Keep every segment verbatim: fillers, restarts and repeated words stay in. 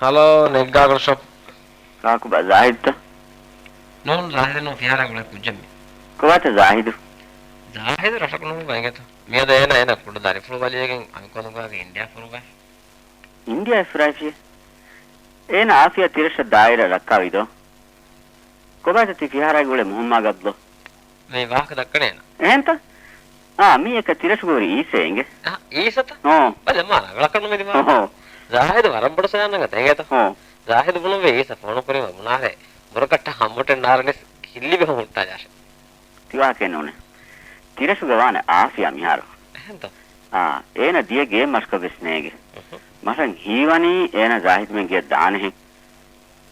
ހަލޯ، ނެއްގާގަނޑު ޝޮޕް. ކާކުބާ، ޒާހިދުތަ؟ ނޫން، ޒާހިދު ނޫން، ފިހާރާ ގުޅޭ ކުއްޖެއް މީ. ކޮބާތަ ޒާހިދު؟ ޒާހިދު ރަށަކު ނޫން ބައިގެތަ؟ މިއަދު އޭނާ އޭނާ ކުޑަ ދަރިފުޅު ބަލިވެގެން އަނެއްކޮނުގައި އިންޑިޔާ ފުރުގަ. އިންޑިޔާ ފުރައިފިޔެ؟ އޭނާ އާފިޔާ ތިރަށަށް ދާއިރަށް ރައްކާވީދޯ؟ ކޮބާތަ ތި ފިހާރާގެ އުޅޭ މުހައްމާ ގަބްލޯ؟ މި ވާހަކަ ދައްކަނީ އޭނާ. އެހެންތަ؟ އާ، މީ އެކަ ތިރަށުގަ ހުރި އީސޭ އިނގޭ. އާ، އީސަތަ؟ އޯ. ބަލަ މާ ރަނގަޅަކަށް ނުމިދިމާ. އޯ. ޒާހިދު ވަރަށް ބޮޑު ސަޔާންނަންގަ ތެނގޭތަ؟ އޯ. ޒާހިދު ބުނުއްވި އީސަ ފޯނު ކުރީމަ ބުނާހޭ. ބުރަކަށްޓަށް ހަމްބުޓެއް ނާރަނިސް ހިއްލި ބެހުން ހުއްޓާ ޖާށެ. ތިވާކެ ނޫނެ. ތިރަށުގަ ވާނެ އާފިޔާ މިހާރު. އެހެންތަ؟ އާ، އޭނަ ދިޔަ ގޭ މަށްކަ ވެސް ނޭގެ. އުހު. މަށަށް ހީވަނީ އޭނަ ޒާހިދުމެން ގެއަށް ދާނެހެން.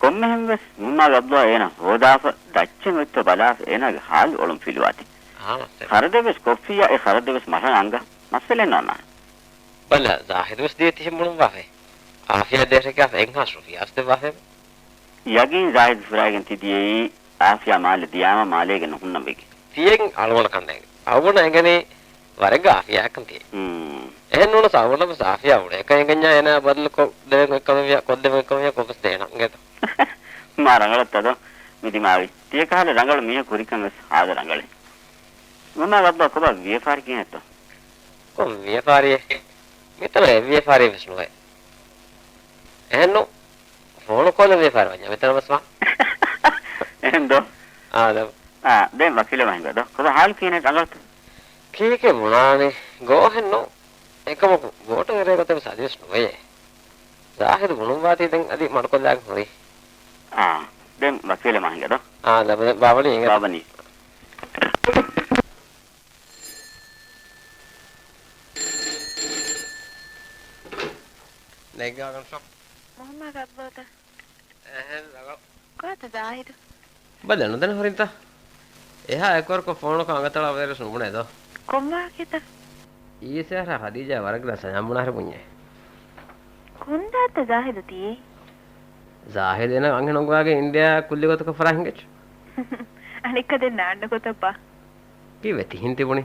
ކޮންމެހެން ވެސް މުހައްމާ ގަބްލޯ އޭނަ ހޯދާފަ ދައްޗެއް އޮތްތޯ ބަލާފަ އޭނާގެ ހާލު އޮޅުން ފިލުވާތީ. އާ، މައްސަލަ. ޚަރަދެއް ވެސް ކޮށްފިއްޔާ އެ ޚަރަދެއް ވެސް މަށަށް އަންގާ މައްސަލައެއް ނޯންނާނެ. ބަލަ، ޒާހިދު ވެސް ދިޔަ ތިހެން ބުނުއްވާފައި. އާފިޔާ ދޭށެކާފަ އެއްހާސް ރުފިޔާ ވެސް ދެއްވާފައި. ޔަގީން ޒާހިދު ފުރާގެން ތި ދިޔައީ އާފިޔާ މާލެ ދިޔާމަ މާލޭގަ ނުހުންނަން ވެގެން. ތިޔެން އަޅުގަނޑަކަށް ނޭނގެ. އަޅުގަނޑަށް އެނގެނީ ވަރަށް އާފިޔާއަކަށް ތިޔެ. ހުން. އެހެން ނޫނަސް އަޅުގަނޑަށް ވެސް އާފިޔާ އުޅޭކަށް އެނގެންޏާ އޭނާ ބަދަލުކޮށް ދެވެން އޮތްކަމެއް ވިޔާ، ކޮށްދެވެން އޮތްކަމެއް ވިޔާ ކޮށްވެސް ދޭނަން އިނގޭތަ؟ މާ ރަނގަޅަށްތަ ދޯ މި ދިމާވި. ތިޔަކަހަލަ ރަނގަޅު މީހަކު ހުރިކަން ވެސް ހާދަ ރަނގަޅޭ. މުހައްމާ ގަބްލޯ ކޮބާ ވިޔަފާރި ކިހިނެއްތޯ؟ ކޮން ވިޔަފާރިއެއް؟ މިތަނަށް އެއް ވިޔަފާރިއެއް ވެސް ނުވޭ. އެހެންނު. ފޯނު ކޯލެއް ވިޔަފާރި ވަންޏާ މިތަނަށް ވެސް ވާ. އެހެން ދޯ؟ އާ، ދޯ. އާ، ދެން ވަކީލެއް މަހިންގަ ދޯ. ކޮބާ ހާލު ކިހިނެއް ރަނގަޅުތަ؟ ކީކޭ ބުނާނީ؟ ގޯހެއްނު. އެކަމަކު ބޯޓު އެރޭ ގޮތެއް ވެސް އަދިވެސް ނުވެޔޭ. ޒާހިދު ބުނުއްވާތީ ދެން އަދި މަޑުކޮށްލާގެން ހުރީ. އާ، ދެން ވަކީލެއް މަހިންގަ ދޯ. އާ، ދެން ބާވަނީ އިނގޭތަ؟ ބާވަނީ. ނެގާގަން ޝޮޕް. މުހައްމާ ގަބްލޯތަ؟ އެހެން ރަނގަޅު. ކޮބާތަ ޒާހިދު؟ ބަލަ ނުދެން ހުރިންތަ؟ އެހާ އެކުވަރަކޮށް ފޯނުކޮށް އަނގަތަޅާ ވެރިވެސް ނުބުނޭ ދޯ. ކޮން ވާހަކައެއްތަ؟ އީސައަށާ ހަދީޖާ ވަރަށް ގިނަ ސަޔާން ބުނާހެރި ބުންޏޭ. ކޮންދާތަ ޒާހިދު ތިޔޭ؟ ޒާހިދު އޭނާ އަންހެނުން ގޮވާގެން އިންޑިޔާ ކުއްލި ގޮތަކަށް ފަރާ ހިނގައްޗު. އަނެއްކާ ދެން ނާންނަ ގޮތަށް ބާ. ކީއްވެ ތިހިން ތިބުނީ؟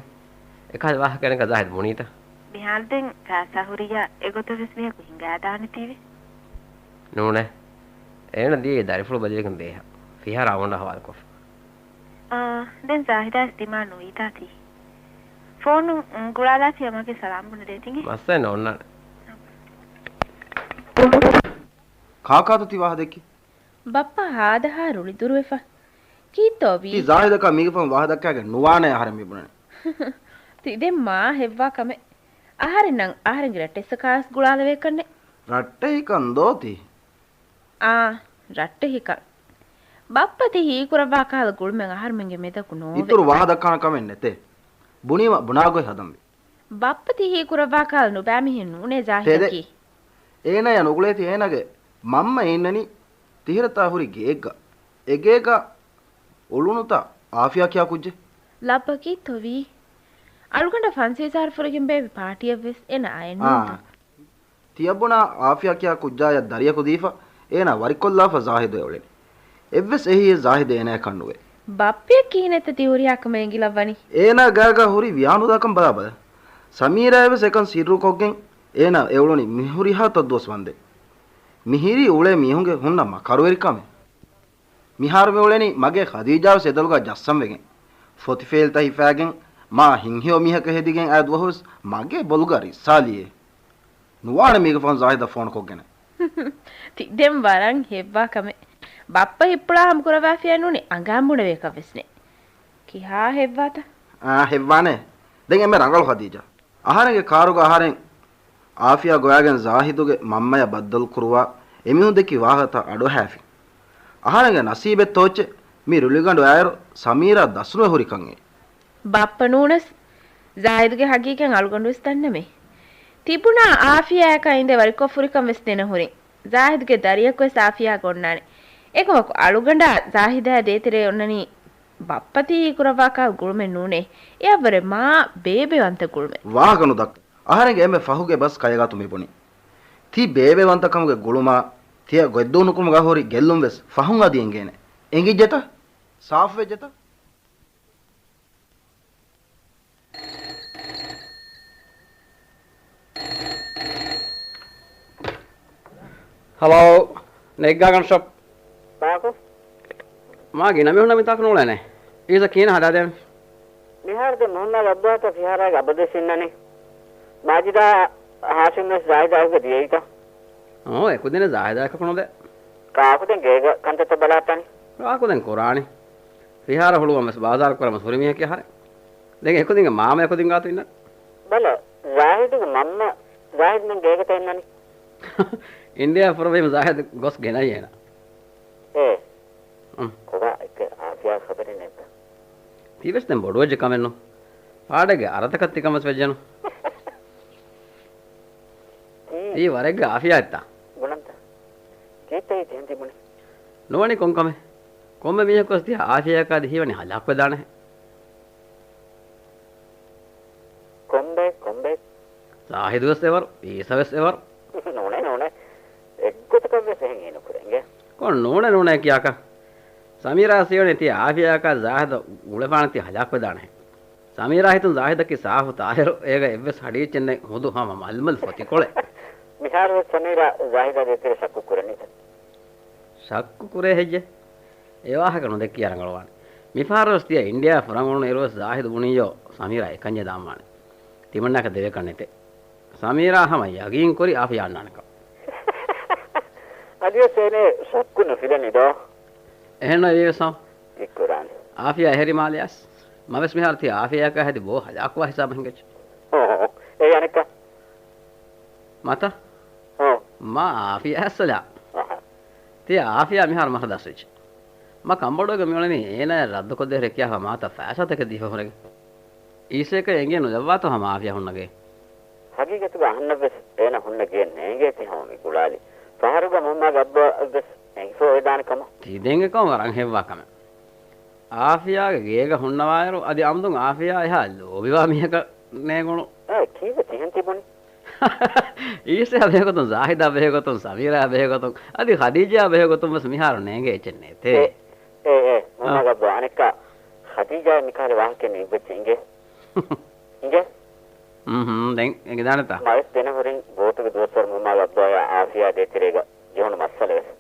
އެކަހަލަ ވާހަކައެއް ނަގާ ޒާހިދު ބުނީތަ؟ މިހާރު ދެން ކާސާ ހުރިއްޔާ އެގޮތަށް ވެސް މީހަކު ހިނގާދާނެތީވެ. ނޫނޭ. އޭނަ ދިޔައީ ދަރިފުޅު ބަލިވެގެން ދޭހަށް. ފިހާރަ އަޅުގަނޑާ ހަވާލުކޮށްފަ. އާ، ދެން ޒާހިދާ ވެސް ދިމާ ނުވީތާ ތީ. ފޯނު، އުން، ގުޅާލާފިޔާ މަގޭ ސަލާމް ބުނެދޭތިނގެ. މައްސަލައެއް ނޯންނާނެ. ކާކާތަ ތި ވާހަ ދެއްކި؟ ބައްޕަ ހާދަހާ ރުޅި ދުރުވެފަ. ކީއްތޯ ވީ؟ ތި ޒާހިދަކާ މީގެފަހުން ވާހަ ދައްކާގެން ނުވާނޭ އަހަރެން މި ބުނަނީ. ތި ދެން މާ ހެއްވާ ކަމެއް. އަހަރެންނަށް އަހަރެންގެ ރައްޓެއްސަކާވެސް ގުޅާލެވޭކަށްނެއް. ރައްޓެހިކަން ދޯ ތީ؟ އާ، ރައްޓެހިކަން. ބައްޕަ ތި ހީކުރައްވާ ކަހަލަ ގުޅުމެއް އަހަރުމެންގެ މެދަކު ނޯވޭ. އިތުރު ވާހަ ދައްކާނެ ކަމެއް ނެތޭ. ބުނީމަ ބުނާގޮތް ހަދަންވީ. ބައްޕަ ތި ހީކުރައްވާ ކަހަލަ ނުބައި މީހެއް ނޫނޭ ތެދެއް. ޒާހިދަކީ. އޭނަޔާ ނުގުޅޭތީ އޭނާގެ މަންމަ އިންނަނީ ތިހިރަތާ ހުރި ގެއެއްގަ. އެގޭގަ އުޅުނުތަ އާފިޔާ ކިޔާ ކުއްޖެއް؟ ލައްބަ ކީއްތޯ ވީ؟ އަޅުގަނޑަށް ފަންސީސާރު ފުރެގެން ބޭއްވި ޕާޓީއެއްވެސް އޭނަ އައެއް ނޫންތަ؟ ތިޔަބުނާ އާފިޔާ ކިޔާ ކުއްޖާޔަށް ދަރިޔަކު ދީފަ އޭނާ ވަރިކޮށްލާފަ ޒާހިދު އެ އުޅެނީ. އެއްވެސް އެހީއެއް ޒާހިދު އޭނާޔަކަށް ނުވޭ. ބައްޕަޔަށް ކިހިނެއްތަ ތި ހުރިހާ ކަމެއް އެނގިލައްވަނީ؟ އޭނާ ގާގަ ހުރި ވިޔާނުދާކަން ބަލާބަލަ. ސަމީރާޔަށް ވެސް އެކަން ސިއްރުކޮށްގެން އޭނާ އެ އުޅުނީ މި ހުރިހާ ތައް ދުވަސް ވަންދެން. މިހިރީ އުޅޭ މީހުންގެ ހުންނަ މަކަރުވެރިކަމެއް. މިހާރު މި އުޅެނީ މަގޭ ޚަދީޖާވެސް އެދޮލުގަ ޖައްސަން ވެގެން. ފޮތިފޭލްތައް ހިފާގެން މާ ހިތްހެޔޮ މީހަކަށް ހެދިގެން އައި ދުވަހުވެސް މަގޭ ބޮލުގަ ރިއްސާލިއޭ. ނުވާނެ މީގެފަހުން ޒާހިދަށް ފޯނުކޮށްގެނެއް. ތި ދެން ވަރަށް ހެއްވާ ކަމެއް. ބައްޕަ ހިއްޕުޅާ ހަމަކުރައްވާފިޔާ ނޫނީ އަނގައިން ބުނެވޭކަށްވެސް ނެތް. ކިހާ ހެއްވާތަ؟ އާ، ހެއްވާނެ. ދެން އެންމެ ރަނގަޅު ޚަދީޖާ. އަހަރެންގެ ކާރުގަ އަހަރެން އާފިޔާ ގޮވާގެން ޒާހިދުގެ މަންމަޔަށް ބައްދަލުކުރުވާ އެމީހުން ދެއްކި ވާހަކަތައް އަޑުއަހާފިން. އަހަރެންގެ ނަސީބެއްތޯއްޗެއް މި ރުޅިގަނޑު އައިރު ސަމީރާ ދަސްނުވެ ހުރިކަން އެ. ބައްޕަ ނޫނަސް، ޒާހިދުގެ ހަގީގަތް އަޅުގަނޑުވެސް ދަންނަމޭ. ތިބުނާ އާފިޔާއަކާ އިނދެ ވަރިކޮށް ފުރިކަން ވެސް ދެނަހުރިން. ޒާހިދުގެ ދަރިޔަކުވެސް އާފިޔާގަ އޮންނާނެ. އެކަމަކު އަޅުގަނޑާ ޒާހިދާ ދޭތެރޭ އޮންނަނީ ބައްޕަ ތި ހީކުރައްވާކަހަލަ ގުޅުމެއް ނޫނޭ. އެއަށްވުރެ މާ ބޭބެވަންތަ ގުޅުމެއް. ވާހަކަ ނުދައްކަ. އަހަރެންގެ އެންމެ ފަހުގެ ބަސް ކައިގާތު މިބުނީ. ތި ބޭބެވަންތަކަމުގެ ގުޅުމާ، ތިޔަ ގޮތްދޫނުކުރުމުގަ ހުރި ގެއްލުން ވެސް ފަހުން އަދި އެނގޭނެ. އެނގިއްޖެތަ؟ ސާފުވެއްޖެތަ؟ ހަލޯ. ނެތް ގާގަން ޝޮޕް. ބާކު؟ މާ ގިނަ މީހުންނަށް މިތާކު ނޫޅޭނެ. އީސަ ކިހިނެއް ހަދާދޭން؟ މިހާރު ދެން މުހައްމަދު އަބްދުއްލާ ފިހާރާގެ އަބަދުވެސް އިންނަނީ. މާޖިދާ ހާޝިމް ވެސް ޒާހިދާ އެކުގަ ދިޔައީތަ؟ އޯ، އެކުދިންނެއް ޒާހިދާ އެކަކު ނުދޭ. ކާކު ދެން ގޭގަ ކަންތައްތައް ބަލާ ތަނީ؟ ކާކު ދެން ކުރާނީ؟ ފިހާރަ ހުޅުވަން ވެސް ބާޒާރު ކުރަން ވެސް ހުރި މީހަކީ އަހަރެން. ދެން އެކުދިންގެ މާމަ އެކުދިން ގާތު އިންނަން. ބަލަ، ޒާހިދުގެ މަންމަ ޒާހިދު ދެން ގޭގަތަ އިންނަނީ؟ އިންޑިއާ ފުރަވީމަ ޒާހިދު ގޮސް ގެނައީ އޭނަ. އޭ. އުން. ކޮބާ އެކެ އާފިޔާ ޚަބަރެއް ނެތްތަ؟ ތީވެސް ދެން ބޮޑުވެއްޖެ ކަމެއްނު. ފާޑެއްގެ އަރަތަކަށް ތިކަން ވެސް ވެއްޖެނު. ތީ ތީ ވަރެއްގެ އާފިޔާ އެއްތަ؟ ބުނަންތަ؟ ކީއްތަ ތިހެން ތިބުނީ؟ ނުވަނީ ކޮންކަމެއް؟ ކޮންމެ މީހަކު ވެސް ތިޔަ އާފިޔާއަކާ ދިހީވަނީ ހަލާކުވެދާނެހެން. ކޮންބައެއް، ކޮންބައެއް؟ ޒާހިދު ވެސް އެވަރު، އީސަ ވެސް އެވަރު. ނޫނޭ، ނޫނޭ. އެއްގޮތަކަށް ވެސް އެހެން ހީނުކުރޭ އިނގޭ. ކޮން ނޫނޭ، ނޫނޭ ކިޔާކަށް؟ ސަމީރާ ސީވަނީ ތިޔަ އާފިޔާއަކާ ޒާހިދަށް ގުޅެފާނެ ތި ހަލާކުވެދާނެހެން. ސަމީރާ ހިތުން ޒާހިދަކީ ސާފު ތާހިރު، އޭގަ އެއްވެސް ހަޑިއެއްޗެއް ނެތް، ހުދު ހަމަ މަލްމަލް ފޮތިކޮޅެއް. މިހާރު ވެސް ސަމީރާ ޒާހިދާ ދޭތެރޭ ޝައްކު ކުރަނީތަ؟ ޝައްކު ކުރޭ ހެއްޔެ؟ އެ ވާހަކަ ނުދެއްކިޔާ ރަނގަޅުވާނެ. މިފަހަރު ވެސް ތިޔަ އިންޑިއާ ފުރަން އުޅުނު އިރު ވެސް ޒާހިދު ބުނިއްޔޯ ސަމީރާ އެކަންޏެއް ދާންވާނެ. ތިމަންނާއަކަށް ދެވޭކަށް ނެތޭ. ސަމީރާ ހަމަ ޔަގީން ކުރި އާފިޔާ އަންނާނެކަން. އަދިވެސް އޭނަ ޝައްކު ނުފިލަނީ ދޯ. އެހެންނު އެވީވެސް ހަމަ. ކިއްކުރާނެ. އާފިޔާ އެހެރި މާލެއާސް. މަވެސް މިހާރު ތިޔަ އާފިޔާއަކާ ހެދި ބޯ ހަލާކުވާ ހިސާބަށް ހިނގައްޖެ. އޯ، އޭ އަނެއްކާ؟ މަތަ؟ އޯ. މާ އާފިޔާ އައްސަލާ. އަހަ. ތިޔަ އާފިޔާ މިހާރު މަހަށް ދަސްވެއްޖެ. މަ ކަނބޮޑުވެގެން މިއުޅެނީ އޭނާއަށް ރައްދުކޮށްދޭ ރެކިޔާފަ މާތަ ފައިސާތަކެއް ދީފަ ހުރެގެން. އީސައަކަށް އެނގޭ ނުލައްވާތޯ ހަމަ އާފިޔާ ހުންނަ ގެ. ހަގީގަތުގަ އަހަންނަށްވެސް އޭނަ ހުންނަ ގެއެއް ނޭނގޭތީ ހަމަ މި ގުޅާލީ. ފަހަރުގަ މުހައްމަދު އައްބާއަށްވެސް އެނގިފަ އޮވެދާނެ ކަމަށް. ތި ދެން އެކަމަށް ވަރަށް ހެއްވާ ކަމެއް. އާފިޔާގެ ގޭގަ ހުންނަވާއިރު އަދި އަމުދުން އާފިޔާ އެހާ ލޯބިވާ މީހަކަށް ނޭނގުނު. އޭ، ކީއްވެ ތިހެން ތިބުނީ؟ އީސައާ ބެހޭގޮތުން، ޒާހިދާ ބެހޭގޮތުން، ސަމީރާ ބެހޭގޮތުން، އަދި ޚަދީޖާ ބެހޭގޮތުން ވެސް މިހާރު ނޭނގޭ އެއްޗެއް ނެތޭ. އޭ، އޭ، އޭ، އާ. މުހައްމަދު އައްބާ އަނެއްކާ ޚަދީޖާ މިކަހަލަ ވާހަކައެއް ނުއިއްވެއްޖެ އިނގޭ. އިނގޭ؟ ހުން، ހުން، ދެން އެނގިދާނެތަ؟ މަވެސް ދެނަހުރިން ބޯޓުގެ ދުވަސްވަރު މުހައްމަދު އައްބާއާ އާފިޔާ ދޭތެރޭގަ ޖެހުނު މައްސަލަވެސް.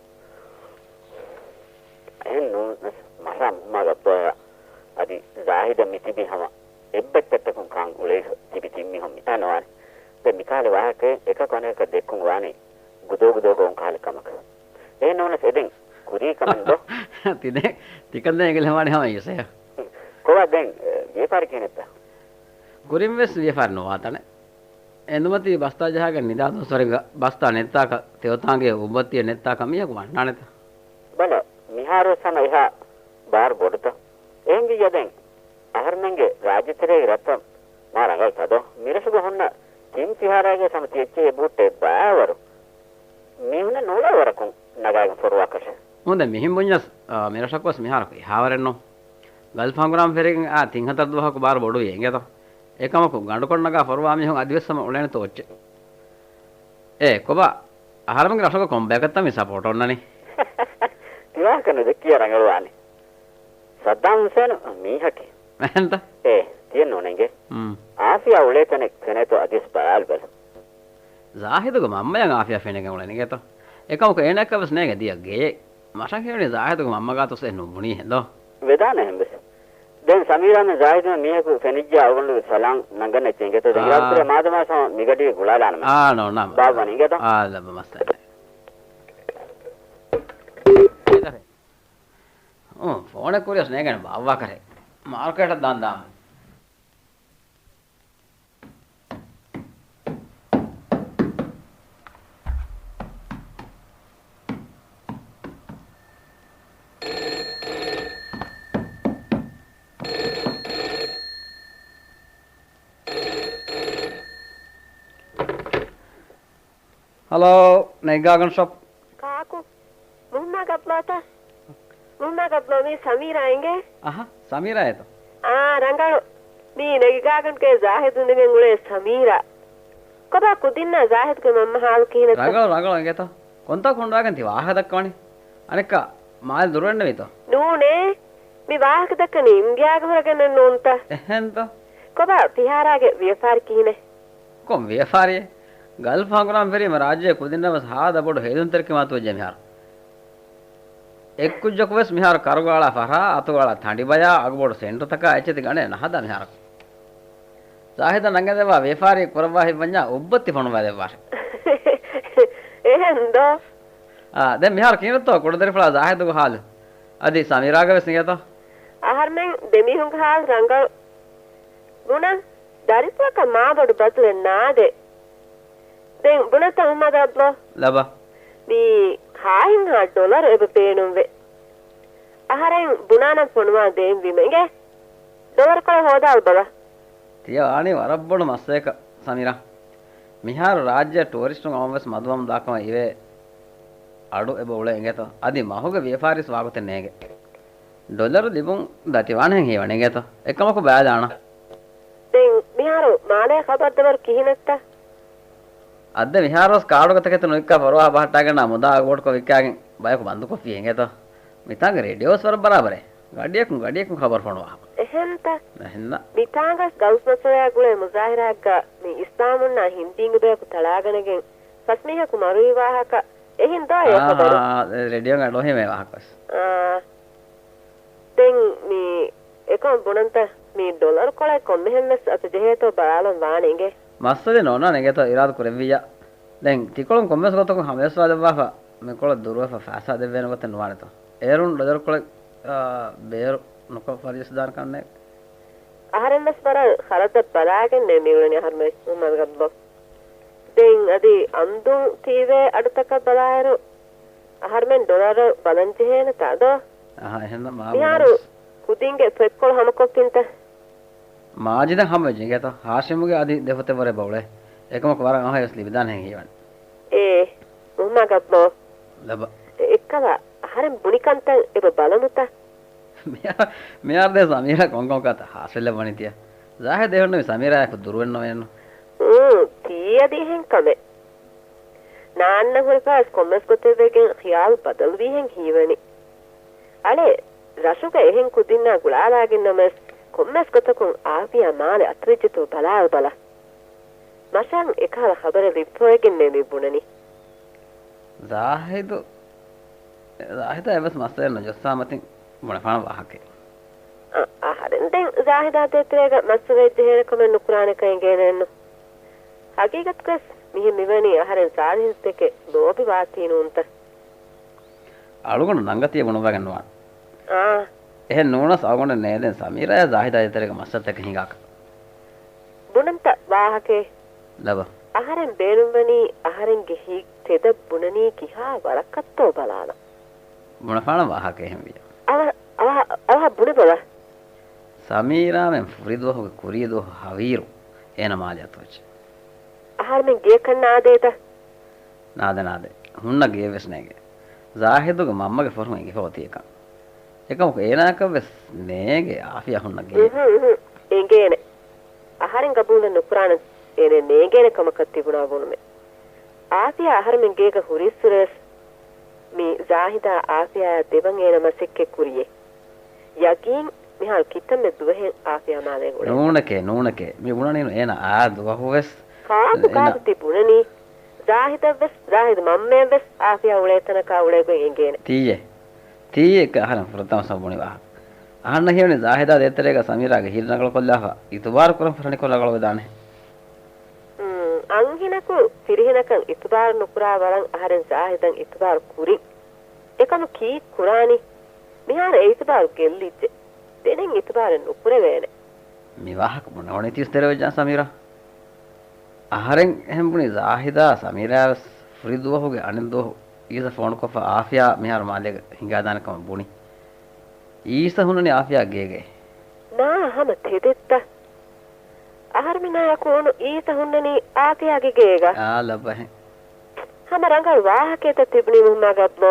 އެހެން ނޫނަސް މަސާ މުހައްމަދު އައްބާއާ އަދި ޒާހިދަށް މިތިބީ ހަމަ އެއްބައްޗަށްޓަކުން ކާން ގުޅޭ ތިބި ތިން މީހުން މިތާ ނުވާނެ. ދެން މިކަހަލަ ވާހަކައެއް އެކަކު އަނެކަކަށް ދެއްކުން ވާނީ ގުދޯ ގުދޯގަ އޮން ކަހަލަ ކަމަކަށް. އެހެން ނޫނަސް އެދެން ކުރީ ކަމެއް ދޯ؟ ތިދެން ތިކަން ދެން އެނގިލަމާނެ ހަމަ އީސަޔަށް. ކޮބާ ދެން، އެ، ވިޔަފާރި ކިހިނެއްތަ؟ ކުރިން ވެސް ވިޔަފާރި ނުވާތަނެއް. އެނދުމަތީ ބަސްތާ ޖަހާގެން ނިދާ ދުވަސްވަރެއްގަ ބަސްތާ ނެއްތާކަށް ތެޔޮތާނގޭ އުއްބައްތިއެއް ނެއްތާކަށް މީހަކު ވަންނާނެތަ؟ ބަލަ، މިހާރުވެސް ހަމަ އެހާ ބާރު ބޮޑުތަ؟ އެހެންވިއްޔާ ދެން އަހަރުމެންގެ ރާއްޖެތެރޭގެ ރަށްތައް މާ ރަނގަޅުތަ ދޯ؟ މިރަށުގަ ހުންނަ ތިން ފިހާރާގެ ހަމަ ތި އެއްޗެހި އެބަހުއްޓޭ ބައިވަރު. މީހުންނަށް ނޫޅޭ ވަރަކުން ނަގާގެން ފޮރުވާކަށެއް. މުދެ މިހެން ބުންޏަސް، އާ، މިރަށަކުވެސް މިހާރަކު އެހާވަރެއްނު. ގަލްފް ހަނގުރާމަ ފެރިގެން އާ ތިން ހަތަރު ދުވަހަކު ބާރު ބޮޑުވި އިނގޭތޯ. އެކަމަކު ގަނޑުކޮށް ނަގާ ފޮރުވާ މީހުން އަދިވެސް ހަމަ އުޅޭނެތޯ އޮއްޗެއް. އޭ ކޮބާ، އަހަރެމެންގެ ރަށުގަ ކޮން ބަޔަކަށްތަ މި ސަޕޯޓް އޮންނަނީ؟ ތިވާހަކަ ނުދެއްކިޔާ ރަނގަޅުވާނެ. ސައްދާމް ހުސޭނު މީހަކީ. އެހެންތަ؟ އޭ، ތިޔަ ނޫނެނގެ. އާފިޔާ އުޅޭ ތަނެއް ފެނޭތޯ އަދިވެސް ބަލާލިބަލަ. ޒާހިދުގެ މަންމަޔަށް އާފިޔާ ފެނިގެން އުޅެނީ އިނގޭތޯ. އެކަމަކު އޭނައަކަށްވެސް ނޭނގެ ދިޔަ ގެއެއް. މަށަށް ހެޔޮނީ ޒާހިދުގެ މަންމަ ގާތުސް އެ ނުބުނީ ހެނދޯ. ވެދާނެ އެހެންވެސް. ދެން ސަމީރާމެން ޒާހިދުމެން މީހަކު ފެނިއްޖެ އަޅުގަނޑު ސަލާން ނަންގަން އެއްޗެއް އިނގޭތޯ. ދެން އާ. އިރާދަކުރޭ މާދަމާ ސަމަ މިގަޑީގެ ގުޅާލާނަމޭ. އާ، ނޯ، ނާ، ބާ ވަނީ އިނގޭތޯ. އާ، ލައްބަ މައްސަލަ. އޯ، ފޯނެއް ކުރިޔަސް ނޭނގެން ބާއްވާކަށެއް. މާރުކޭޓަށް ދާން ދާމު. ހަލޯ، ނެތް ގާގަން ޝޮޕް. ކާކު؟ މުހައްމަދު ގަބްލާތަ؟ މުހައްމަދު ގަބްލޯ، މީ ސަމީރާ އިނގޭ؟ އަހަ، ސަމީރާއޭތަ؟ އާ، ރަނގަޅު. މީ ނެގި ގާގަނޑުގައި ޒާހިދު އިނދެގެން އުޅޭ ސަމީރާ. ކޮބާ ކުދިންނާ ޒާހިދުގެ މަންމަ ހާލު ކިހިނެއްތަ؟ ރަނގަޅު، ރަނގަޅު އިނގޭތަ؟ ކޮންތާކު ހުންނަވާގެން ތި ވާހަކަ ދައްކަވަނީ؟ އަނެއްކާ، މާލެ ދުރުވެންނެވީތޯ؟ ނޫނޭ. މި ވާހަކަ ދައްކަނީ އިންޑިއާގެ ހުރެގެންނެއް ނޫންތަ؟ އެހެންތޯ؟ ކޮބާ ފިހާރާގެ ވިޔަފާރި ކިހިނެއް؟ ކޮން ވިޔަފާރިއެއް؟ ގަލްފް ހަނގުރާމަ ފެރީމަ ރާއްޖޭ ކުދިންނަށް ވެސް ހާދަ ބޮޑު ހޭލުންތެރިކަމާ މަތިވެއްޖެ މިހާރު. އެއްކުއްޖަކު ވެސް މިހާރު ކަރުގަ އަޅާ ފަހަރާ، އަތުގަ އަޅާ ތަނޑިބަޔާ، އަގުބޮޑު ސެންޓުތަކާ އެއްޗެތި ގަނޑެއް ނަހަދާ މިހާރަކު. ޒާހިދަށް ނަންގަދެއްވާ ވިޔަފާރި ކުރައްވާ ހިތްވަންޏާ އުއްބައްތި ފޮނުވާ ދެއްވާށެ. އެހެން ދޯ؟ އާ، ދެން މިހާރު ކިހިނެއްތޯ ކުޑަދަރިފުޅާ ޒާހިދުގެ ހާލު؟ އަދި ސަމީރާގެ ވެސް އިނގޭތޯ؟ އަހަރުމެން ދެމީހުންގެ ހާލު ރަނގަޅު. ބުނަން، ދަރިފުޅަކަށް މާބޮޑު ބަދަލެއް ނާދޭ. ދެން ބުނަތަ މުހައްމަދު އަބްދުﷲ؟ ލަބާ. މީ ހާހެއްހާ ޑޮލަރު އެބަ ބޭނުންވޭ. އަހަރެން ބުނާނަން ފޮނުވާ ދޭން ވީމަ އިނގޭ. ޑޮލަރު ކޮޅެއް ހޯދާލަބަލަ. ތިޔަ ވާނީ ވަރަށް ބޮޑު މައްސަލަކަށް، ސަމީރާ. މިހާރު ރާއްޖެ ޓޫރިސްޓުން އަމަން ވެސް މަދުވަމުން ދާކަމަށް އިވޭ އަޑު އެބަ އުޅޭ އިނގޭތޯ. އަދި މަހުގެ ވިޔަފާރިސް ވާގޮތެއް ނޭނގެ. ޑޮލަރު ލިބުން ދަތިވާނެހެން ހީވަނީ އިނގޭތޯ. އެކަމަކު ބައިލާނަ. ދެން މިހާރު މާލޭ ޚަބަރު ދެވަރު ކިހިނެއްތަ؟ އައްދެ މިހާރުވެސް ކާޑުގަ ތަކެތި ނުވިއްކާ ފަރުވާ ބަހައްޓާގެންނާ މުދާ އަގުބޮޑުކޮށް ވިއްކާގެން ބަޔަކު ބަންދުކޮށްފި އިނގޭތޯ. މިތާނގަ ރޭޑިއޯވެސް ވަރަށް ބަރާބަރޭ. ގަޑިއަކުން ގަޑިއަކުން ޚަބަރު ފޮނުވާ. އެހެންތަ؟ އެހެންނަ. މިތާނގަސް ގައުސް މައްސަލައާ ގުޅޭ މުޒާހިރާއެއްގަ މި އިސްލާމުންނާ ހިންދީންގެ ބަޔަކު ތަޅާގަނެގެން ފަސް މީހަކު މަރުވި ވާހަކަ އެހެން ދޯ އެ އާ، ޚަބަރު؟ އާ، ރޭޑިއޯގަ އަޑުއެހީމޭ ވާހަކަވެސް. އާ. ދެން މި އެކަމަށް ބުނަންތަ؟ މި ޑޮލަރު ކޮޅެއް ކޮންމެހެން ވެސް އަތު ޖެހޭތޯ ބަލާލަން ވާނެ އިނގޭ. މައްސަލައެއް ނޯންނާނެ އިނގޭތޯ އިރާދަ ކުރެއްވިއްޔާ. ދެން ތިކޮޅުން ކޮންމެސް ގޮތަކުން ހަމަޔަސްވާލައްވާފަ، މިކޮޅަށް ދުރުވެފަ ފައިސާ ދެއްވޭނެ ގޮތެއް ނުވާނެތޯ. އޭރުން ޑޮލަރު ކޮޅެއް، އާ، ބޭރު ނުކޮށް ފަރިޔަސްދާނެ ކަންނޭ. އަހަރެން ވެސް ވަރަށް ޚަރަދަށް ބަލާގެންނޭ މިއުޅެނީ އަހަރުމެން މުހައްމަދު ގަބްލޯ. ދެން އަދި އަންދުން ތީވޭ އަޑުތަކަށް ބަލާއިރު، އަހަރުމެން ޑޮލަރު ބަލަން ޖެހޭނެތާ ދޯ؟ އަހަ، އެހެންނަމަ މިހާރު ކުދިންގެ ފޮތްކޮޅު ހަމަކޮށްފިންތަ؟ މާޖިދަށް ހަމަވެއްޖެ އިނގޭތަ؟ ހާޝިމުގެ އަދި ދެ ފޮތެއް ވަރަށް ބައުޅޭ. އެކަމަކު ވަރަށް އަހައިވެސް ލިބިދާނެހެން ހީވަން. އޭ، މުހައްމަދު ގަބްލޯ. ލަބަ. އެއްކަލަ، އަހަރެން ބުނި ކަންތައް އެބަ ބަލަމުތަ؟ މިޔާ، މިޔާރު ދޭ ސަމީރާ ކޮންކޮން ކަތަ ހާސްވެލެއް ވަނީ ތިޔަ. ޒާހިދު އެހުންނަމި ސަމީރާއަކު ދުރުވެންނަމޭނު. އޫ، ތީ އަދި އެހެން ކަމެއް. ނާންނަ ހުރިފައިސް ކޮންމެސް ގޮތެއްވެގެން ޚިޔާލު ބަދަލުވީހެން ހީވަނީ. އަޅެ، ރަށުގަ އެހެން ކުދިންނާ ގުޅާލާގެންނަމަވެސް ކޮންމެސް ގޮތަކުން އާފިޔާ މާލެ އަތުވެއްޖެތޯ ބަލާލަބަލަ. މަށަށް އެކަހަލަ ޚަބަރެއް ލިބިފަވެގެންނޭ މި ބުނަނީ. ޒާހިދު، ޒާހިދާ އެއްވެސް މައްސަލައެއް ނުޖައްސާމަތިން ބުނެފާނަ ވާހަކައެއް. އަ، އަހަރެން ދެން ޒާހިދާ ދޭތެރޭގަ މައްސަލައެއް ޖެހޭނެ ކަމެއް ނުކުރާނެކަން އެނގޭނެއެއްނު. ހަގީގަތުގަސް މިހެން މިވަނީ އަހަރެން ސާލިހުންތެކެއް ލޯބި ވާތީ ނޫންތަ؟ އަޅުގަނޑު ނަންގަތިއެއް ބުނުއްވަގެން ނުވާނެ. އާ. އެހެން ނޫނަސް އަޅުގަނޑެއް ނޭދެން ސަމީރާޔާ ޒާހިދާ ދޭތެރޭގަ މައްސަލަތަކެއް ހިނގާކަށް. ބުނަންތަ ވާހަކައެއް؟ ލަބަ. އަހަރެން ބޭނުންވަނީ އަހަރެންގެ ހިތް ތެދަށް ބުނަނީ ކިހާ ވަރަކަށްތޯ ބަލާލަން. ބުނެފާނަ ވާހަކަ އެހެންވިޔަ. އަވަހަ، އަވަހަ، އަވަހަ ބުނެބަލަ. ސަމީރާމެން ފުރިދުވަހުގެ ކުރީދުވަހު ހަވީރު އޭނަ މާލެ އަތުވެއްޖެ. އަހަރެމެން ގެޔަކަށް ނާދޭތަ؟ ނާދެ، ނާދެ. ހުންނަ ގެޔެއް ވެސް ނޭނގެ. ޒާހިދުގެ މަންމަގެ ފޮރުހުން އެނގިފަ އޮތީ އެކަން. އެކަމަކު އޭނާއަކަށް ވެސް ނޭނގެ އާފިޔާ ހުންނަ ގެޔެއް. އުހު، އުހު. އެނގޭނެ. އަހަރެން ގަބޫލެއް ނުކުރާނަން އޭނަ ނޭނގޭނެ ކަމަކަށް ތިބުނާ ބުނުމެއް. އާފިޔާ އަހަރެމެން ގޭގަ ހުރިއްސުރެވެސް މި ޒާހިދާ އާފިޔާއާ ދެވަން އޭނަ މަސައްކަތް ކުރިޔޭ. ޔަގީން މިހާރު ކިތަންމެ ދުވަހެއް އާފިޔާ މާލޭ އުޅޭ. ނޫނެކޭ، ނޫނެކޭ. މި ބުނަނީނު އޭނަ އާ ދުވަހުވެސް. ކާކު، އޭނަ ކާކު ތި ބުނަނީ؟ ޒާހިދަށްވެސް، ޒާހިދު މަންމަޔަށްވެސް އާފިޔާ އުޅޭ ތަނަކާ އުޅޭ ގޮތް އެނގޭނެ. ތީއޭ. ތީއޭ އެކަ އަހަރެން ފުރަތަމަ ސަބަބު ބުނި ވާހަކަ. އަހަންނަށް ހީވަނީ ޒާހިދާ ދޭތެރޭގަ ސަމީރާގެ ހިތް ރަނގަޅުކޮށްލާފަ، އިތުބާރު ކުރަން ފަށަނިކޮށް ރަނގަޅުވެދާނެ. އުން، އަންހެނަކު ފިރިހެނަކަށް އިތުބާރު ނުކުރާ ވަރަށް އަހަރެން ޒާހިދަށް އިތުބާރު ކުރިން. އެކަމު ކީއް ކުރާނީ؟ މިހާރު އެ އިތުބާރު ގެއްލިއްޖެ. ދެނެއް އިތުބާރެއް ނުކުރެވޭނެ. މި ވާހަކަ ބުނެވަނީ ތިވެސް ދެރަވެއްޖާ ސަމީރާ. އަހަރެން އެހެން ބުނި ޒާހިދާ ސަމީރާވެސް ފުރިދުވަހުގެ އަނެއް ދުވަހު އީސަ ފޯނުކޮށްފަ އާފިޔާ މިހާރު މާލޭގަ ހިނގާދާނެ ކަމަށް ބުނި. އީސަ ހުންނަނީ އާފިޔާ ގޭގައި. ނާ ހަމަ ތެދެއްތަ؟ އަހަރުމެނާއެކު އުނު އީސަ ހުންނަނީ އާފިޔާގެ ގޭގަ. އާ ލައްބަހެން. ހަމަ ރަނގަޅު ވާހަކައެއްތަ ތިބުނީ މުހައްމާ ގަބްލޯ؟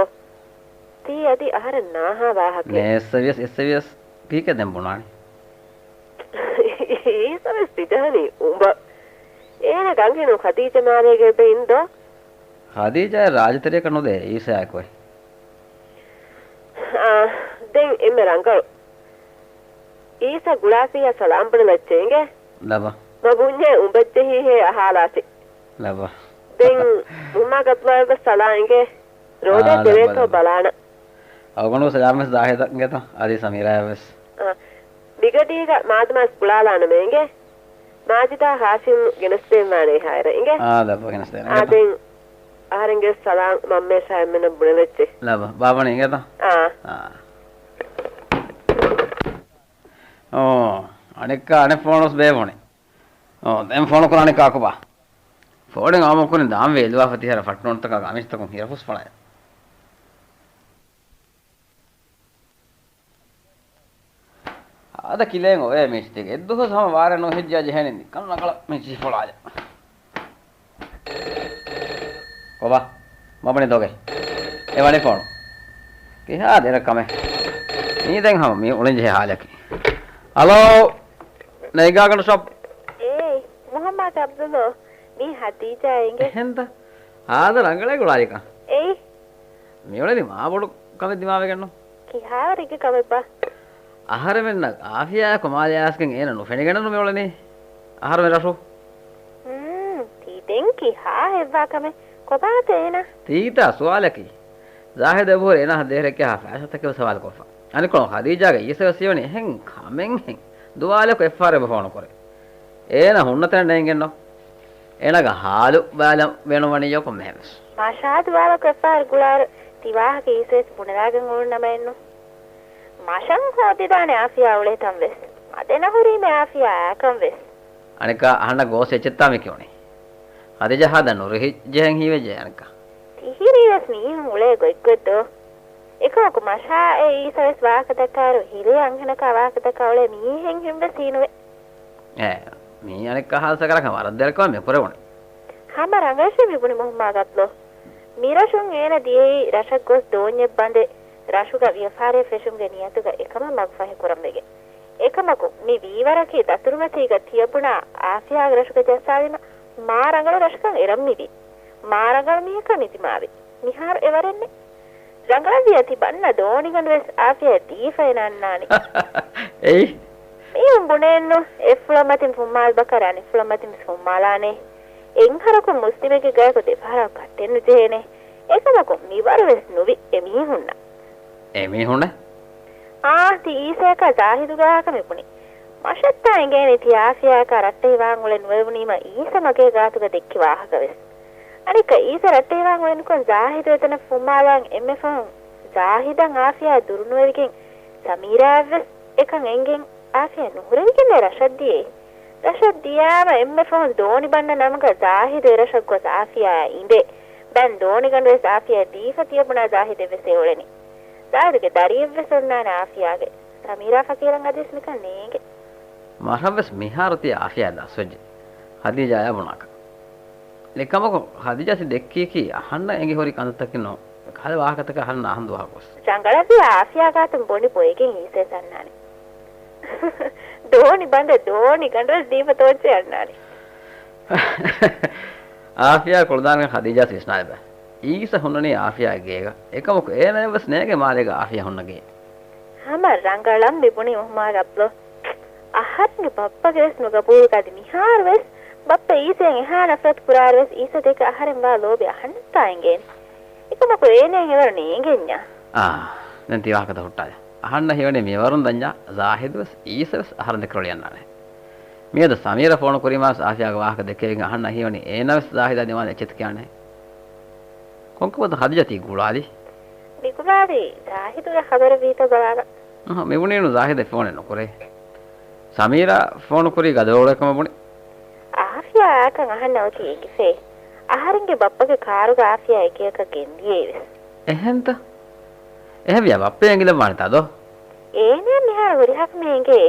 ތީ އަދި އަހަރެން ނާހާ ވާހަކައެއް. ނޭއްސަވިޔަސް އެއްސެވިޔަސް ކީކޭ ދެން ބުނާނީ؟ އީސަވެސް ތިޖަހަނީ އުނބަ. އޭނަ ގަންހެނުން ޚަދީޖަ މާލޭގެ އެބައިން ދޯ؟ ޚަދީޖާ ރާޖަތެރެއަކަށް ނުދޭ އީސައާއެކު އޮތް. އާ، ދެން އެންމެ ރަނގަޅު. އީސަ ގުޅާފިއްޔާ ސަލާމް ބުނެލައްޗޭ އިނގޭ. ލަބަ. މަ ބުންޏޭ އުނބައްޖެހީހޭ އަހާލާތި. ލަބަ. ދެން މުހައްމާ ގަބްލޯއަށްވެސް ސަލާ އިނގޭ. ރޯދަ އާ، ދެވޭތޯ ލަބަ، ލަބަ. ބަލާނަ. އަޅުގަނޑު ސަލާމްވެސް ޒާހިދަށް އިނގޭތަ؟ އަދި ސަމީރާޔަށްވެސް. އާ، މިގަޑީގަ މާދަމާސް ގުޅާލާނަމޭ އިނގޭ. މާޖިދާ ހާޝިމް ގެނެސްދޭންވާނޭ ހާއިރަށް އިނގޭ. އާ، ލައްބަ ގެނެސްދޭން އިނގޭތަ؟ އާދެން އަހަރެންގެ ސަލާން މަންމަޔަށާ އެންމެނަށް ބުނެލައްޗޭ. ލައްބަ، ބާބަނި އިނގޭތަ؟ އާ. އާ. އޯ، އަނެއްކާ އަނެއް ފޯނުސް ބޭފުނި. އޯ، ދެން ފޯނު ކުރާނެ ކާކުބާ. ފޯނެއް އާމަކުނި ދާން ވޭލުވާފަ ތިހަރަ ފައްޓުންތަކާ ގަމީސްތަކުން ހިރަފުސް ފަޅާ. އާދަ ކިލޭން އޮވޭ މީސްތިގެ. އެއްދުވަސް ހަމަ ވާރޭ ނުހެއްޖާ ޖެހޭނެ ކަން ރަނގަޅަށް މި ޖިހިފޮޅާލަ. ކޮބާ؟ މަބަނި ދޮގެ. އެ ވަނީ ފޯނު. ކިހާ ދެރަ ކަމެއް. މީ ދެން ހަމަ މީ އުޅެން ޖެހޭ ހާލަކީ. ހަލޯ! ނޭގާގަނޑު ޝޮޕް. އޭ، މުހައްމާދު އަބްދުﷲ. މީ ހަދީޖާ އިނގޭ. އެހެންތަ؟ އާދަ ރަނގަޅޭ ގުޅާލިކަން. އެއީ. މިއުޅެނީ މާ ބޮޑު ކަމެއް ދިމާވެގެންނު. ކިހާވަރެއްގެ ކަމެއްބާ؟ އަހަރެމެންނަށް އާފިޔާއަކު މާލެ އާސްގެން އޭނަ ނުފެނިގެންނު މިއުޅެނީ. އަހަރުމެން ރަށު. ހުން، ތީ ދެން ކިހާ ހެއްވާ ކަމެއް؟ ކޮބާތަ އޭނަ؟ ތީތާ ސުވާލަކީ. ޒާހިދު އެބަހުރި އޭނާ ދޭހަރެއްގެ ހާ ފައިސާތަކެއް ސަވާލުކޮށްފަ. އަނެއްކޮޅުން ހަދީޖާގެ އީސަ ވެސް ހީވަނީ އެހެން ކަމެއްހެން. ދުވާލަކު އެއްފަހަރު އެބަ ފޯނު ކުރޭ. އޭނަ ހުންނަ ތަނެއް ނޭނގެންނޯ. އޭނަގެ ހާލު ބަލަން ބޭނުންވަނީ ކޮންމެހެންވެސް. މަށާ ދުވާލަކު އެއްފަހަރު ގުޅާއިރު ތި ވާހަކަ އީސަ ވެސް ބުނެލާގެން އުޅުނަމައެއްނު. މަށަށް ހޯދިދާނެ އާފިޔާ އުޅޭ ތަން ވެސް. މަދެއް ނުހުރީމޭ އާފިޔާ އާކަން ވެސް. އަނެއްކާ އަހަންނަށް ގޯސް އެއްޗެއްތާ މި ކިޔުނީ. ހަދީޖާ ހާދަ ނުރުހި ޖެހެން ހީވެއްޖެ އަނެއްކާ. ތިހިރީ ވެސް މީހުން އުޅޭ ގޮތްގޮތް ދޯ. އެކަމަކު މަށާ އެ އީސަ ވެސް ވާހަކަ ދައްކާއިރު ހިލޭ އަންހެނަކާ ވާހަކަ ދައްކާ އުޅޭ މީހެއްހެން ވެސް ހީނުވޭ. އޭ، މީ އަނެއްކާ ހާލު ސަކަރާކަށް ވަރަށް ދެރަކަމެއް މި ކުރެވުނީ. ހަމަ ރަނގަޅަށޭ މި ބުނި މުހައްމާ ގަބްލޯ. މިރަށުން އޭނަ ދިޔައީ ރަށަށް ގޮސް ދޯންޏެއް ބަނދެ، ރަށުގަ ވިޔަފާރިއެއް ފެށުމުގެ ނިޔަތުގަ އެކަމަށް މަގުފަހި ކުރަން ވެގެން. އެކަމަކު، މި ވީވަރަކީ ދަތުރުމަތީގަ ތިޔަބުނާ އާފިޔާގެ ރަށުގަ ޖައްސާލީމަ، މާ ރަނގަޅު ރަށަކަށް އެރަން މިވީ. މާ ރަނގަޅު މީހަކާ މި ދިމާވީ. މިހާރު އެވަރެއްނެއް. ރަނގަޅަށްވިޔަ ތި ބަންނަ ދޯނިގަނޑު ވެސް އާފިޔާ ދީފައި ނަންނާނީ. އެއީ؟ މީހުން ބުނޭނު، އެއްފުޅަށް މަތިން ފުންމާލު ބަކަރ އަނެއްފުޅަށް މަތިން ވެސް ފުންމާލާނޭ. އެއްހަރަކުން މުސްލިމެއްގެ ގަޔަކު ދެފަހަރަކު ކައްޓެއް ނުޖެހޭނޭ. އެކަމަކު މިވަރު ވެސް ނުވި އެ މީހުންނަށް. އެ މީހުންނެއް؟ އާ، ތި އީސަޔަކާ ޒާހިދުގެ ވާހަކަ މި ބުނި. މަށަށްތާ އެނގޭނީ ތި އާފިޔާއަކާ ރައްޓެހި ވާން އުޅެން ނުވެވުނީމަ އީސަ މަގޭ ގާތުގަ ދެއްކި ވާހަކަ ވެސް. އަނެއްކާ އީސަ ރައްޓެހިވާން އުޅެނިކޮށް ޒާހިދު އެތަނަށް ފުންމާލާން އެންމެ ފަހުން ޒާހިދަށް އާފިޔާ ދުރުނުވެވިގެން ސަމީރާއަށްވެސް އެކަން އެނގެން އާފިޔާ ނުހުރެވިގެންނޭ ރަށަށް ދިޔައީ. ރަށަށް ދިޔާމަ އެންމެ ފަހުން ދޯނި ބަންނަ ނަމުގަ ޒާހިދު އެރަށަށް ގޮސް އާފިޔާއާ އިނދެ. ދެން ދޯނިގަނޑުވެސް އާފިޔާ ދީފަ ތިޔަބުނާ ޒާހިދެއްވެސް އެއުޅެނީ. ޒާހިދުގެ ދަރިއެއްވެސް އޮންނާނެ އާފިޔާގެ. ސަމީރާ ފަޤީރަށް އަދިވެސް މިކަން ނޭނގެ. މަށަށްވެސް މިހާރު ތިޔަ އާފިޔާ ލަސްވެއްޖެ. ހަދީޖާޔާ ބުނާކަށް. އެކަމަކު ހަދީޖާ ތި ދެއްކީކީ އަހަންނަށް އެނގި ހުރި ކަންތައްތަކެއް ނޫން. ކަހަލަ ވާހަކަތަކަށް އަހަންނަށް އަހަން ދުވަހަކުވެސް. ރަނގަޅަށްވިޔަ އާފިޔާ ގާތުން ބޮނޑި ބޮއެގެން އީސަ އަންނާނެ. ދޯނި ބަނދެ ދޯނި ގަނޑުވެސް ދީފަ ތޯއްޗެއް އަންނާނެ. އާފިޔާ ކުޅަދާނަގެން ހަދީޖާ ވިސްނާލިބަ. އީސަ ހުންނަނީ އާފިޔާގެ ގޭގަ. އެކަމަކު އޭނަޔަށްވެސް ނޭނގެ މާލޭގަ އާފިޔާ ހުންނަ ގޭ. ހަމަ ރަނގަޅަށް މި ބުނި މުހައްމާދު އަބްދުﷲ. އަހަރެންގެ ބައްޕަގެވެސް ނުގަބޫލު ގަދި މިހާރުވެސް ބައްޕަ އީސައަށް އެހާ ނަފްރަތު ކުރާއިރުވެސް އީސަ ދެކެ އަހަރެން ވާ ލޯބި އަހަންނަށްތާ އެނގޭނެ. އެކަމަކު އޭނައަށް އެވަރު ނޭނގެންޏާ. އާ، ދެން ތި ވާހަކަތައް ހުއްޓާލަ. އަހަންނަށް ހީވަނީ މިވަރުން ދަންޏާ ޒާހިދުވެސް އީސަވެސް އަހަރެން ދެކެ ރޮޅި އަންނާނެ. މިއަދު ސަމީރާ ފޯނު ކުރީމާވެސް އާފިޔާގެ ވާހަކަ ދެކެވިގެން އަހަންނަށް ހީވަނީ އޭނަވެސް ޒާހިދާ ދިމާލަށް އެއްޗެތި ކިޔާނެ. ކޮންކަމަކުތަ ހަދީޖާ ތީ ގުޅާލީ؟ މި ގުޅާލީ ޒާހިދުގެ ޚަބަރެއް ވީތޯ ބަލާލަން. އަހަ، މި ބުނީނު ޒާހިދެއް ފޯނެއް ނުކުރޭ. ސަމީރާ ފޯނު ކުރީ ގަދަވަޅު ކަމަށް ބުނި. އާފިޔާ އާކަން އަހަންނަށް އޮތީ އެނގިފައި. އަހަރެންގެ ބައްޕަގެ ކާރުގަ އާފިޔާ އެކިއަކަށް ގެންދިޔައީވެސް. އެހެންތަ؟ އެހެންވިޔާ ބައްޕަ އެނގިލައްވާނެތާ ދޯ؟ އޭނަ މިހާރު ހުރިހާ ކަމެއް އެނގޭ.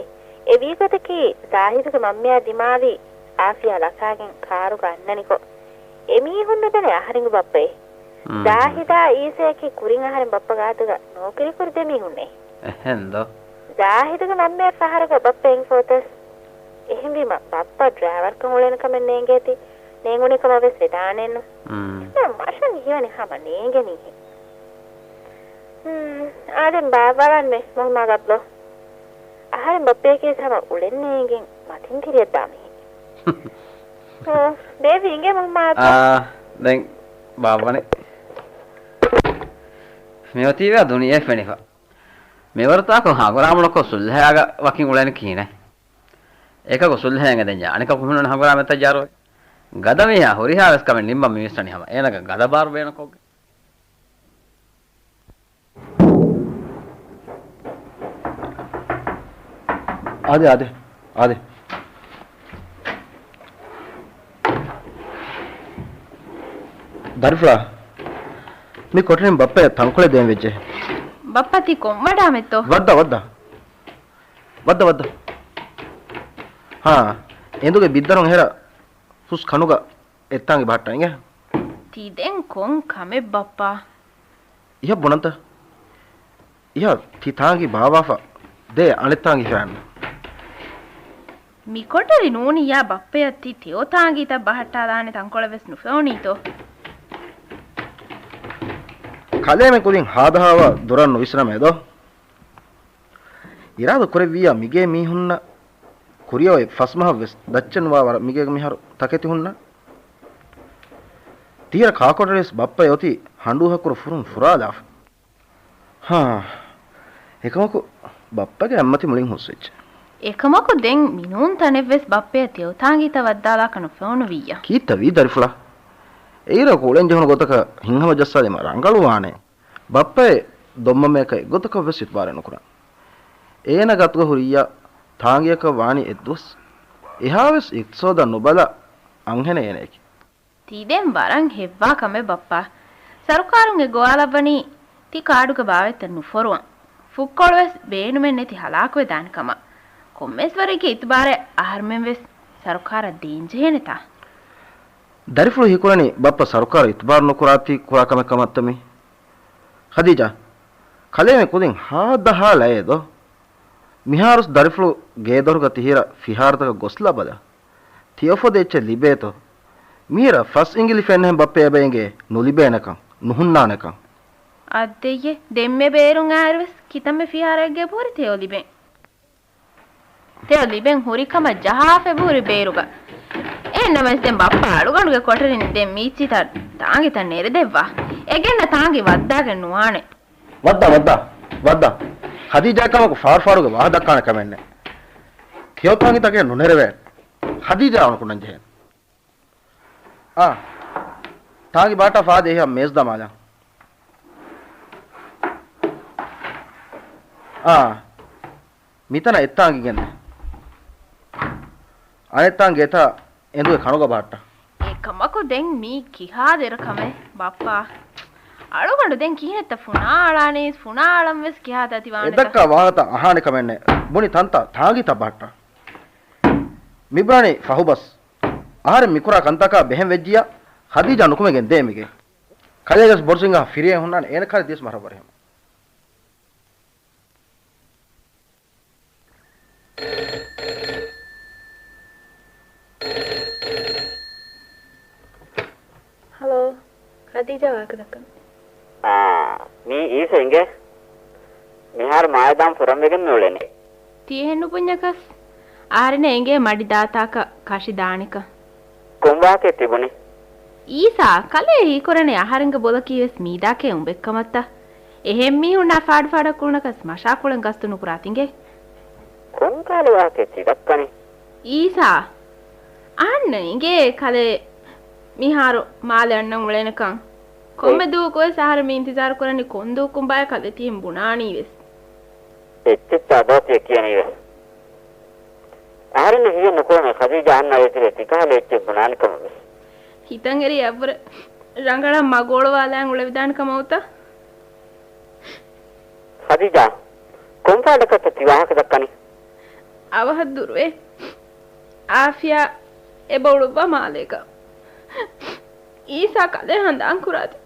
އެ ވީ ގޮތަކީ ޒާހިދުގެ މަންމަޔާ ދިމާވި އާފިޔާ ލަކާގެން ކާރުގަ އަންނަނިކޮށް، އެ މީހުން ނުދަނީ އަހަރެންގެ ބައްޕައޭ. މް. ޒާހިދާ އީސަޔަކީ ކުރިން އަހަރެން ބައްޕަ ގާތުގަ ނޯކަރީ ކުރި ދެ މީހުންނޭ. އެހެން ދޯ؟ ޒާހިދުގެ މަންމަޔަށް ފަހަރަކަށް ބައްޕަ އެނގިފަ އޮތަސް. އެހެންވީމަ ބައްޕަ ޑްރައިވަރކަން އުޅޭނެ ކަމެއް ނޭނގޭތީ، ނޭނގުނީ ކަމަށް ވެސް ވެދާނެއްނު. މް. މަށަށް ހީވަނީ ހަމަ ނޭނގެނީހެން. ހުން، އާދެން ބާއްވާލަންމެ މުހައްމާދު އަބްދުﷲ. އަހަރެން ބައްޕަޔަކީ ހަމަ އުޅެން ނޭނގެން މަތިން ތިރިއަށް ދާ މީހެއް. އޯ، ބޭބީ އިނގޭ މުހައްމާދު އަބްދުﷲ. އާ، ދެން ބާއްވަނީ. މިއޮތީވެ ދުނިޔެ ފެނިފަ. މިވަރުތާކު ހަނގުރާމަ ނުކޮށް ސުލްހައާގަ ވަކިން އުޅެނީ ކިހިނެއް؟ އެކަކު ސުލްހައެއް އެދެންޏާ އަނެކަކު ހުންނަން ހަނގުރާމަތައް ޖާރުވެ. ގަދަ މީހާ ހުރިހާ ވެސް ކަމެއް ނިންމަން މިވިސްނަނީ ހަމަ އޭނަގެ ގަދަ ބާރު ބޭނުންކޮށްގެން. އާދެ، އާދެ، އާދެ. ދަރިފުޅާ، މި ކޮޓަރިން ބައްޕަޔަށް ތަންކޮޅެއް ދޭން ވެއްޖެ. ބައްޕަ ތި ކޮން ވަޑާމެއްތޯ؟ ވައްދާ، ވައްދާ. ވައްދާ، ވައްދާ. ހާ، އެނދުގެ ބިއްދަރުން އެހެރަ ފުސް ކަނުގަ އެއްތާނގި ބަހައްޓާ އިނގޭ. ތި ދެން ކޮން ކަމެއް ބައްޕާ؟ އިހަށް ބުނަންތަ؟ އިހަށް ތި ތާނގި ބާވާފަ ދޭ އަނެއް ތާނގި ފައިން. މިކޮޓަރި ނޫނިއްޔާ ބައްޕަޔަށް ތި ތެޔޮ ތާނގީތައް ބަހައްޓާލާނެ ތަންކޮޅެއް ވެސް ނުފެނުނީތޯ؟ ކަލޭމެން ކުދިން ހާދަހާވާ ދުރަށް ނުވިސްނަމޭ ދޯ؟ އިރާދަ ކުރެއްވިއްޔާ މިގޭ މީހުންނަށް ކުރިއަށް އޮތް ފަސް މަހަށް ވެސް ދައްޗެއް ނުވާ ވަރަށް މިގޭގަ މިހާރު ތަކެތި ހުންނަ. ތިހިރަ ކާކޮޓަރި ވެސް ބައްޕަ އެ އޮތީ ހަނޑޫ ހަކުރު ފުރުން ފުރާލާފަ. ހާ، އެކަމަކު ބައްޕަގެ އަތްމަތި މުޅިން ހުސްވެއްޖެ. އެކަމަކު ދެން މިނޫން ތަނެއްވެސް ބައްޕަޔަށް ތެޔޮ ތާނގީތައް ވައްދާލާކަށް ނުފެނުނުވިއްޔާ. ކީއްތަ ވީ ދަރިފުޅާ؟ އެއިރަކު އުޅެން ޖެހުނު ގޮތަކަށް ހިތްހަމަޖައްސާލީމަ ރަނގަޅުވާނެ. ބައްޕައެއް ދޮންމަމޭކަށް އެއްގޮތަކަށްވެސް އިތުބާރެއް ނުކުރަން. އޭނަ ގަތުގަ ހުރިއްޔާ ތާނގިއަކަށް ވާނީ އެއްދުވަސް. އެހާވެސް އިގްތިސޯދަށް ނުބަލާ އަންހެނެއް އޭނަޔަކީ. ތި ދެން ވަރަށް ހެއްވާ ކަމެއް ބައްޕާ. ސަރުކާރުން އެ ގޮވާލައްވަނީ ތި ކާޑުގެ ބާވަތްތައް ނުފޮރުވަން. ފުއްކޮޅުވެސް ބޭނުމެއް ނެތި ހަލާކުވެދާނެ ކަމަށް. ކޮންމެސް ވަރެއްގެ އިތުބާރެއް އަހަރުމެން ވެސް ސަރުކާރަށް ދޭންޖެހޭނެތާ؟ ދަރިފުޅު ހީކުރަނީ ބައްޕަ ސަރުކާރު އިތުބާރު ނުކުރާތީ ކުރާ ކަމެއް ކަމަށްތަ މީ؟ ޚަދީޖާ، ކަލޭމެން ކުދިން ހާދަހާލައޭ ދޯ؟ މިހާރުސް ދަރިފުޅު ގޭދޮރުގަ ތިހިރަ ފިހާރަތަކަށް ގޮސްލަބަލަ. ތިޔަފޮދެ އެއްޗެއް ލިބޭތޯ؟ މިހިރަ ފަސް އިނގިލި ފެންނަހެން ބައްޕަ އެބަ އެނގޭ ނުލިބޭނެކަން، ނުހުންނާނެކަން. އައްދެއްޔެ، ދެންމެ ބޭރުން އާއިރުވެސް ކިތަންމެ ފިހާރައެއްގެ އެބަހުރި ތެޔޮ ލިބެން. ތެޔޮ ލިބެން ހުރި ކަމަށް ޖަހާފަ އެބަހުރި ބޭރުގަ. އެހެންނަމަވެސް ދެން ބައްޕަ އަޅުގަނޑުގެ ކޮޓަރިން ދެން މީއްޗިތައް ތާނގިތައް ނެރެދެއްވާ. އެ ގެންނަ ތާނގި ވައްދާގެން ނުވާނެ. ވައްދާ، ވައްދާ، ވައްދާ. ޚަދީޖާ ކަމަކު ފާރުފާރުގެ ވާހަ ދައްކާނެ ކަމެއް ނެތް. ތެޔޮ ތާނގިތަކެއް ނުނެރެވޭނެ. ޚަދީޖާ އަޅުގަނޑު ކުންނަން ޖެހޭނެ. އާ، ތާނގި ބާޓާ ފާދޭ އެހާ މޭޒް ދަމާލަން. އާ، މިތަނަށް އެއްތާނގި ގެންދޭ. އަނެއް ތާނގި އެތާ އެނދުގެ ކަނުގަ ބަހައްޓަ. އެކަމަކު ދެން މީ ކިހާ ދެރަ ކަމެއް ބައްޕާ؟ އަޅުގަނޑު ދެން ކިހިނެއްތަ ފުނާ އަޅާނީ؟ ފުނާ އަޅަން ވެސް ކިހާ ދަތި ވާނެތަ؟ އެދައްކާ ވާހަތައް އަހާނެ ކަމެއް ނެތް. ބުނި ތަންތާ ތާނގިތައް ބަހައްޓަ. މިބުނާނީ ފަހުބަސް. އަހަރެން މިކުރާ ކަންތަކާ ބެހެން ވެއްޖިއްޔާ، ޚަދީޖާ ނުކުމެގެން ދޭ މިގެ. ކަލޭގެސް ބޮޑު ސިންގާ ފިރިއެއް ހުންނާނެ އޭނަ ކާރި ދިޔަސް މަރަށް ވަރިހަމަ. ހަލޯ، ޚަދީޖާ ވާހަކަ ދައްކަން. އާ، މީ އީސަ އިނގޭ. މިހާރު މާތް ދާން ފުރަންވެގެން މި އުޅެނީ. ތި އެހެން ނުބުންޏަކަސް، އަހަރެން އެނގޭ މަޑި ދާތާކަށް ކަށި ދާނެކަން. ކޮން ވާހަކައެއް ތިބުނީ؟ އީސާ، ކަލޭ ހީކުރަނީ އަހަރެންގެ ބޮލަކީ ވެސް މީދާކޭ އުނބެއްކަމަށްތަ؟ އެހެން މީހުންނާ ފާޑު ފާޑަށް ކުޅުނަކަސް މަށާ ކުޅެން ގަސްތު ނުކުރާތިނގޭ. ކޮން ކާލަ ވާހަކައެއް ތި ދައްކަނީ؟ އީސާ، އަހަންނަށް އިނގޭ ކަލޭ މިހާރު މާލެ އަންނަން އުޅޭނެކަން. ކޮންމެ އޮތް ދުވަހަކުވެސް އަހަރެން މި އިންތިޒާރު ކުރަނީ ކޮން ދުވަހަކުން ބާއޭ ކަލޭ ތިހެން ބުނާނީ ވެސް. އެއްޗެއްތާ ދޯ ތިޔަ ކިޔަނީ ވެސް. އަހަރެންނަށް ހިޔެއް ނުކުޅެނީ ޚަދީޖާ އަހަންނާ އެތެރޭ ތިކަހަލަ އެއްޗެއް ބުނާނެ ކަމަށް ވެސް. ހިތަށް އެރި އެއަށްވުރެ ރަނގަޅަށް މަގު އޮޅުވާލާން އުޅެވިދާނެ ކަމަށް އޮތަ؟ ޚަދީޖާ، ކޮން ފާޑަކަށްތަ ތި ވާހަކަ ދައްކަނީ؟ އަވަހަށް ދުރުވޭ. އާފިޔާ އެބަ އުޅުއްވާ މާލޭގަ. އީސާ ކަލޭ ހަނދާން ކުރާތި.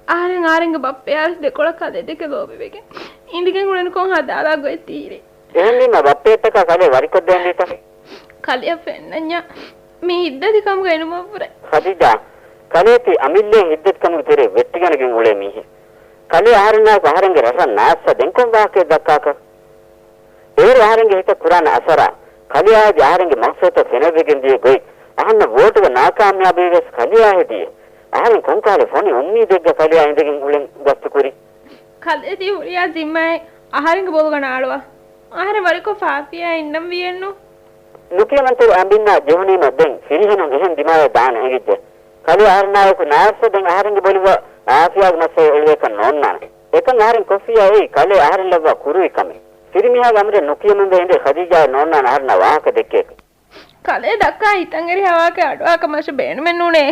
އަހަރެން އަހަރެންގެ ބައްޕަޔާވެސް ދެކޮޅަށް ކަލޭ ދެކެ ލޯބިވެގެން އިނދިގެން އުޅެނިކޮށް ހަދާލާ ގޮތް ތީރި. އެހެންވީމަ ބައްޕައެއްޓަކާ ކަލޭ ވަރިކޮށްދޭންވީތަ؟ ކަލެއަށް ފެންނަންޏާ މީ ހިތްދަތި ކަމުގަ އިނުމަށްވުރެ. ޚަދީޖާ، ކަލޭ ތި އަމިއްލައިން ހިތްދަތި ކަމުގެ ތެރެއަށް ވެއްޓިގަނެގެން އުޅޭ މީހެއް. ކަލޭ އަހަރެންނާއެކު އަހަރެންގެ ރަށަށް ނާސްސަ ދެން ކޮން ވާހަކައެއް ދައްކާކަށް؟ އޭރު އަހަރެންގެ ހިތަށް ކުރާނެ އަސަރާ، ކަލެއާ ހެދި އަހަރެންގެ މަގްސަދުތައް ފެނެވިގެން ދިޔަ ގޮތް، އަހަންނަށް ވޯޓުގެ ނާކާމިޔާބީވެސް ކަލެއާ ހެދިޔޭ. އަހަރެން ކޮންކަހަލަ ފޮނި އުއްމީދެއްގަ ކަލެއާ އިނދެގެން އުޅެން ގަސްތުކުރީ؟ ކަލޭ ތި ހުރިހާ ޒިންމާއެއް އަހަރެންގެ ބޮލުގަ ނާޅުވާ. އަހަރެން ވަރިކޮށް ފާފިޔާ އިންނަންވީއެއްނު. ނުކިޔަމަންތެރި އަނބިންނާ ޖެހުނީމަ ދެން ފިރިހެނުން އެހެން ދިމާވެ ދާން އެނގިއްޖެ. ކަލޭ އަހަރެންނާއެކު ނާއަސްފަ ދެން އަހަރެންގެ ބޮލުގަ އާފިޔާގެ މައްސަލަ އެޅުވޭކަށް ނޯންނާނެ. އެކަން އަހަރެން ކޮށްފިއްޔާ އެއީ ކަލޭ އަހަރެން ލައްވާ ކުރުވި ކަމެއް. ފިރިމީހާގެ އަމުރެއް ނުކިޔަމަންވެ އިނދެ ޚަދީޖާއަށް ނޯންނާނެ އަހަރެންނާ ވާހަކަ ދެއްކޭކަށް. ކަލޭ ދައްކާ ހިތަށްއެރި ހަވާކެއް އަޑުއަހާކަށް މަށަށް ބޭނުމެއް ނޫނޭ.